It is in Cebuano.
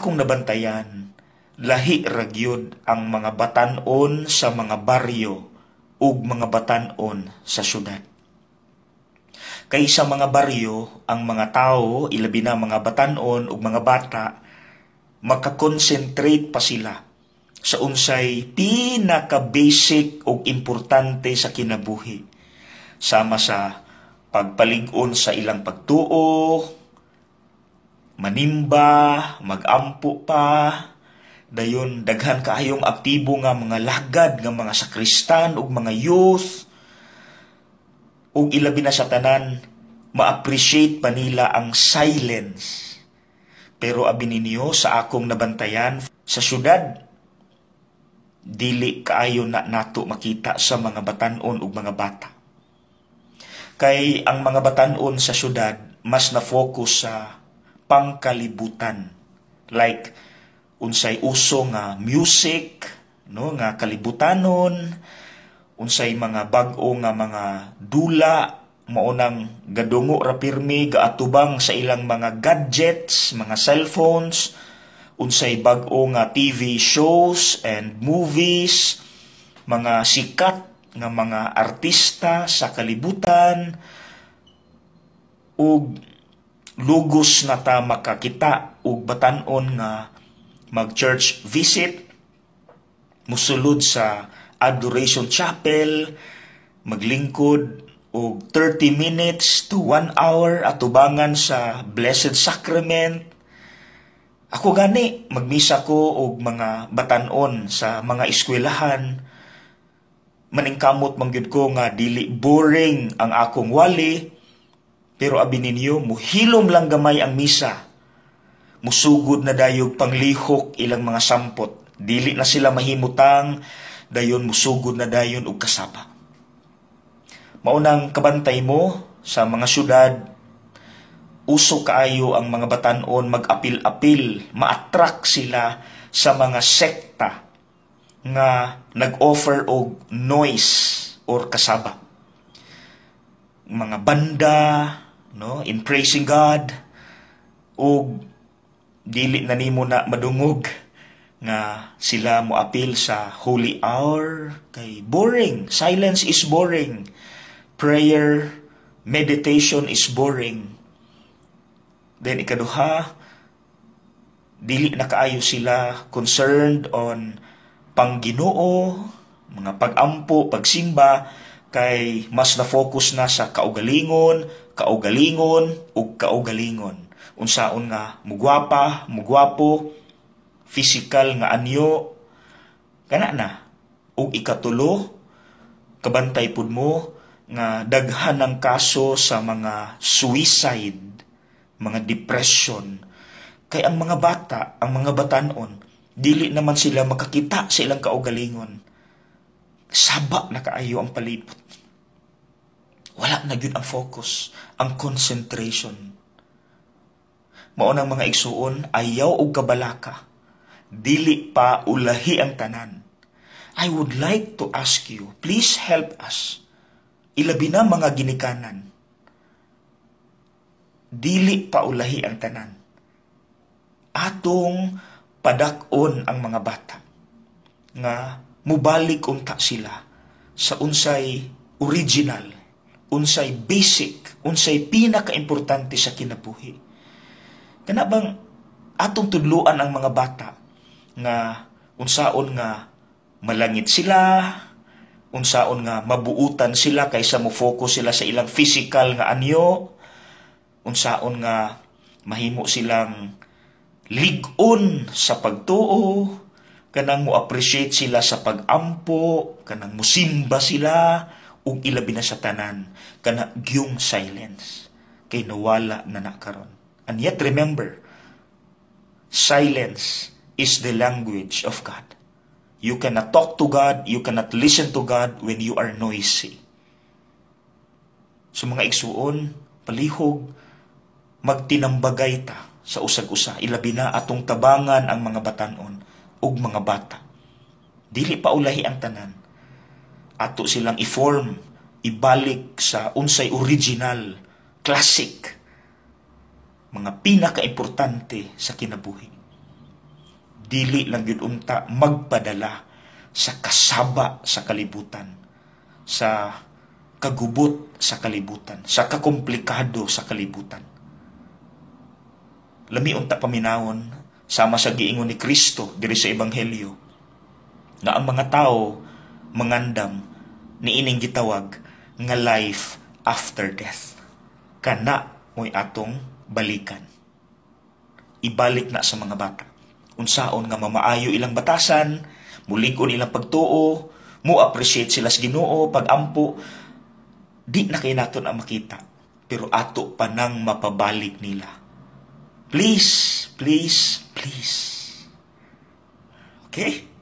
Akong nabantayan, lahi ra gyud ang mga batan-on sa mga baryo ug mga batan-on sa syudad. Kay sa mga baryo, ang mga tao, ilabi na mga batan-on ug mga bata, makakonsentrate pa sila sa unsay pinaka-basic ug importante sa kinabuhi. Sama sa pagpalig-on sa ilang pagtuo, manimba, magampo pa, dayon daghan kaayong aktibo nga mga lagad nga mga sakristan ug mga youth, ug ilabi na sa tanan, ma-appreciate pa nila ang silence. Pero abi ninyo, sa akong nabantayan sa syudad, dili kaayo na nato makita sa mga batan-on ug mga bata. Kay ang mga batan-on sa syudad mas na-focus sa pangkalibutan. Like unsay uso nga music, no, nga kalibutanon, unsay mga bag-o nga mga dula, mao nang gadungo ra pirmi, gaatubang sa ilang mga gadgets, mga cellphones, unsay bag-o nga TV shows and movies, mga sikat nga mga artista sa kalibutan, ug lugos na ta makakita og batan-on nga mag-church visit, musulod sa Adoration Chapel, maglingkod og 30 minutes to 1 hour atubangan sa Blessed Sacrament. Ako gani, magmisa ko og mga batan-on sa mga eskwelahan. Maningkamot man gyud ko nga dili boring ang akong wali, pero abi ninyo, muhilom lang gamay ang misa, musugod na dayog panglihok ilang mga sampot. Dili na sila mahimutang, dayon musugod na dayon og kasaba. Mao nang kabantay mo sa mga syudad, uso kaayo ang mga batan-on mag-apil-apil, ma-attract sila sa mga sekta nga nag-offer og noise or kasaba. Mga banda, no, in praising God, ug dili na nimo na madungog nga sila mo apil sa holy hour kay boring. Silence is boring. Prayer, meditation is boring. Then ikaduha, dili na kaayo sila concerned on pangginoo, mga pag-ampo, pagsimba, kay mas na-focus na sa kaugalingon, kaugalingon, ug kaugalingon. Unsaon nga mugwapa, mugwapo, physical nga anyo, kana na. Ug ikatulo, kabantay pud mo nga daghan ang kaso sa mga suicide, mga depression. Kay ang mga bata, ang mga batanon, dili naman sila makakita sa ilang kaugalingon. Saba na kaayo ang palibot. Wala na gyud ang focus, ang concentration. Mao nang, mga igsuon, ayaw og kabalaka. Dili pa ulahi ang tanan. I would like to ask you, please help us. Ilabi na mga ginikanan. Dili pa ulahi ang tanan. Atong padak-on ang mga bata nga mubalik unta sila sa unsay original, unsay basic, unsay pinakaimportante sa kinabuhi. Kana bang atong tudluan ang mga bata nga unsaon nga malangit sila, unsaon nga mabuutan sila kaysa mo focus sila sa ilang physical nga anyo, unsaon nga mahimo silang lig-on sa pagtuo, kanang mo appreciate sila sa pagampo, kanang musimba sila, ug ilabi na sa tanan, kana gyung silence kay nawala na na karon. And yet remember, silence is the language of God. You cannot talk to God, you cannot listen to God when you are noisy. So mga igsuon, palihog, magtinambagay ta sa usag-usa, ilabi na atong tabangan ang mga batanon ug mga bata. Dili pa ulahi ang tanan. Ato silang i-form, ibalik sa unsay original, classic, mga pinaka-importante sa kinabuhi. Dili lang gyud unta magpadala sa kasaba sa kalibutan, sa kagubot sa kalibutan, sa kakomplikado sa kalibutan. Lami unta paminawon sama sa giingon ni Kristo diri sa Ebanghelyo nga ang mga tao mangandam niining gitawag nga life after death. Kana mo'y atong balikan. Ibalik na sa mga bata. Unsaon nga mamaayo ilang batasan, mulig-on ilang pagtuo, mo appreciate sila sa Ginoo, pagampo, di na kay nato na makita, pero ato pa nang mapabalik nila. Please, please, please. Okay?